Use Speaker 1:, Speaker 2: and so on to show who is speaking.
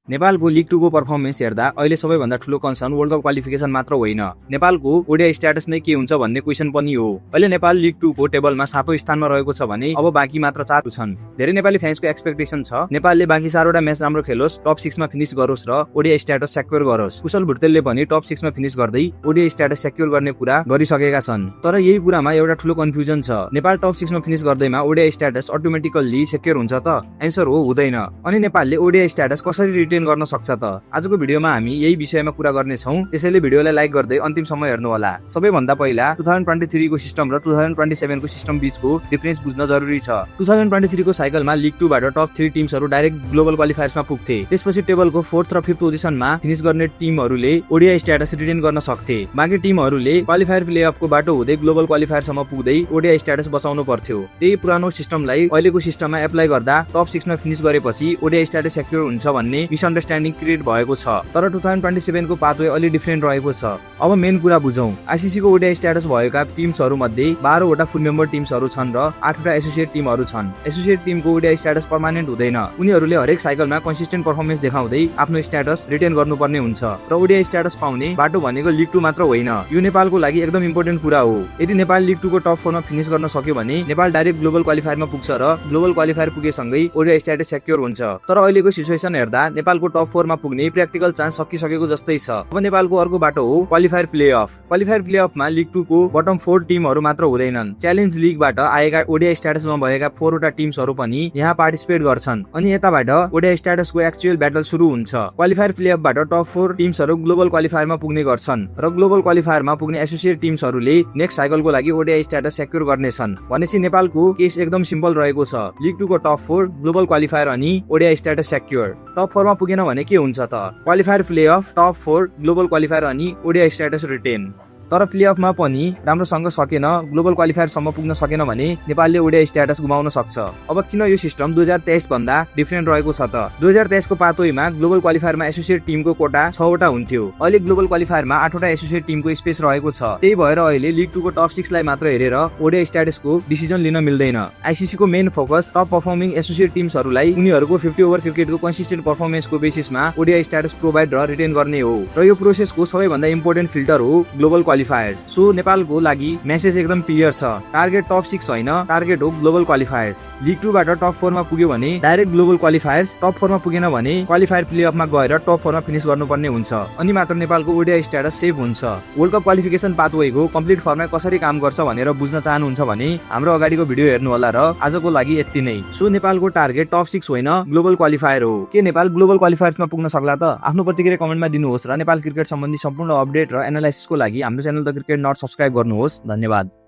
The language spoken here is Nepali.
Speaker 1: नेपालको लिग 2 को पर्फर्मेन्स हेर्दा अहिले सबैभन्दा ठूलो कन्सर्न वर्ल्ड कप क्वालिफिकेसन मात्र होइन, नेपालको ओडिआई स्ट्याटस नै के हुन्छ भन्ने क्वेशन पनि हो। अहिले नेपाल लिग 2 को टेबलमा 7औं स्थानमा रहेको छ भने अब बाँकी मात्र 4 छन्। धेरै नेपाली फ्यान्सको एक्सपेक्टेसन छ नेपालले बाँकी 4वटा म्याच राम्रो खेलोस्, टप 6 मा फिनिश गरोस् र ओडिआई स्ट्याटस सेक्युर गरोस्। कुशल भुटेलले पनि टप 6 मा फिनिश गर्दै ओडिआई स्ट्याटस सेक्युर गर्ने कुरा गरिसकेका छन्। तर यही कुरामा एउटा ठूलो कन्फ्युजन छ, नेपाल टप 6 मा फिनिश गर्दैमा ओडिआई स्ट्याटस अटोमेटिकल्ली सेक्युर हुन्छ त? एन्सर हो, हुँदैन। अनि नेपालले ओडिआई स्ट्याटस कसरी रिटेन गर्न सक्छ त? आजको भिडियोमा हामी यही विषयमा कुरा गर्ने छौं, त्यसैले भिडियोलाई लाइक गर्दै अन्तिमसम्म हेर्नु होला। सबैभन्दा पहिला 2023 को सिस्टम र 2027 को सिस्टम बीचको डिफरेन्स बुझ्न जरुरी छ। 2023 को साइकलमा लिग 2 बाट टप 3 टिम्सहरु डाइरेक्ट ग्लोबल क्वालिफायर्समा पुग्थे। त्यसपछि टेबलको 4th र 5th पोजिसनमा फिनिश गर्ने टिमहरुले ओडिआई स्ट्याटस रिटेन गर्न सक्थे। बाँकी टिमहरुले क्वालिफायर प्लेअफको बाटो हुँदै ग्लोबल क्वालिफायरसम्म पुग्दै ओडिआई स्ट्याटस बचाउनु पर्थ्यो। त्यही पुरानो सिस्टमलाई अहिलेको सिस्टममा एप्लाई गर्दा टप 6 मा फिनिश गरेपछि ओडिआई स्ट्याटस सेक्युर हुन्छ भन्ने मिसअन्डरस्ट्यान्डिङ क्रिएट भएको छ। तर 2027 को पाथवे अलि डिफरेन्ट रहेको छ। अब मेन कुरा बुझौं। आईसीसी को ओडिआई स्ट्याटस भएका टिम्सहरु मध्ये 12 वटा फुल मेम्बर टिम्सहरु छन् र 8 वटा एसोसिएट टिमहरु छन्। एसोसिएट टिमको ओडिआई स्ट्याटस पर्मानेन्ट हुँदैन। उनीहरुले हरेक साइकलमा कन्सिस्टेन्ट पर्फर्मेन्स देखाउँदै आफ्नो स्ट्याटस रिटेन गर्नुपर्ने हुन्छ र ओडिआई स्ट्याटस पाउने बाटो भनेको लिग 2 मात्र होइन। यो नेपालको लागि एकदम इम्पोर्टेन्ट कुरा हो। यदि नेपाल लिग 2 को टप 4 मा फिनिश गर्न सक्यो भने नेपाल डाइरेक्ट ग्लोबल क्वालिफायरमा पुग्छ र ग्लोबल क्वालिफायर पुगेसँगै ओडिआई स्ट्याटस सेक्युर हुन्छ। तर अहिलेको सिचुएसन हेर्दा नेपालको टप 4 मा पुग्ने प्र्याक्टिकल चान्स सकिसकेको जस्तै छ। अब नेपालको अर्को बाटो हो क्वालिफायर प्लेअफ। क्वालिफायर प्लेअफमा लिग 2 को बटम 4 टिमहरु मात्र हुँदैनन्। च्यालेन्ज लिगबाट आएका ओडिआई स्ट्याटसमा भएका 4 वटा टिम्सहरु पनि यहाँ पार्टिसिपेट गर्छन्। अनि यताबाट ओडिआई स्ट्याटसको एक्चुअल ब्याटल सुरु हुन्छ। क्वालिफायर प्लेअफबाट टप 4 टिम्सहरु ग्लोबल क्वालिफायरमा पुग्ने गर्छन् र ग्लोबल क्वालिफायरमा पुग्ने एसोसिएट टिम्सहरुले नेक्स्ट साइकलको लागि ओडिआई स्ट्याटस सेक्युर गर्नेछन्। भनेपछि नेपालको केस एकदम सिम्पल रहेको छ। लिग 2 को टप 4 ग्लोबल क्वालिफायर अनि ओडिआई स्ट्याटस सेक्युर। टप 4 मा पुगेन भने के हुन्छ त? Qualifier playoff, top 4 global qualifier अनि ओडिआई स्ट्याटस रिटेन। तर प्लेअफमा पनि राम्रोसँग सकेन, ग्लोबल क्वालिफायरसम्म पुग्न सकेन भने नेपालले ओडिआई स्ट्याटस गुमाउन सक्छ। अब किन यो सिस्टम 2023 भन्दा डिफरेन्ट रहेको छ त? 2023 को पाथवेमा ग्लोबल क्वालिफायरमा एसोसिएट टिमको कोटा 6 वटा हुन्थ्यो। अहिले ग्लोबल क्वालिफायरमा 8 वटा एसोसिएट टिमको स्पेस रहेको छ। त्यही भएर अहिले लिग 2 को टप 6 लाई मात्र हेरेर ओडिआई स्ट्याटसको डिसिजन लिन मिल्दैन। आईसीसी को main focus top performing associate टिम्सहरुलाई उनीहरुको 50 ओभर क्रिकेटको कन्सिस्टेन्ट परफर्मेन्सको बेसिसमा ओडिआई स्ट्याटस प्रोभाइड र रिटेन गर्ने हो र यो प्रोसेसको सबैभन्दा इम्पोर्टेन्ट फिल्टर हो ग्लोबल क्वालिफायर्स। सो नेपालको लागि मेसेज एकदम क्लियर छ। टार्गेट टप 6 होइन, टार्गेट हो ग्लोबल क्वालिफायर्स। लिग 2 बाट टप 4 मा पुग्यो भने डाइरेक्ट ग्लोबल क्वालिफायर्स, टप 4 मा पुगेन भने क्वालिफायर प्लेअफमा गएर टप 4 मा फिनिश गर्नुपर्ने हुन्छ। अनि मात्र नेपालको ओडिआई स्ट्याटस सेभ हुन्छ। वर्ल्ड कप क्वालिफिकेसन पाथवेको कम्प्लिट फर्मेट कसरी काम गर्छ भनेर बुझ्न चाहनुहुन्छ भने हाम्रो अगाडिको भिडियो हेर्नु होला र आजको लागि यति नै। सो नेपालको टार्गेट टप 6 होइन, ग्लोबल क्वालिफायर हो। के नेपाल ग्लोबल क्वालिफायर्समा पुग्न सक्ला त? आफ्नो प्रतिक्रिया कमेन्टमा दिनुहोस् र नेपाल क्रिकेट सम्बन्धी सम्पूर्ण अपडेट र एनालाइसिसको लागि हाम्रो channel the cricket nut subscribe गर्नुहोस्। धन्यवाद।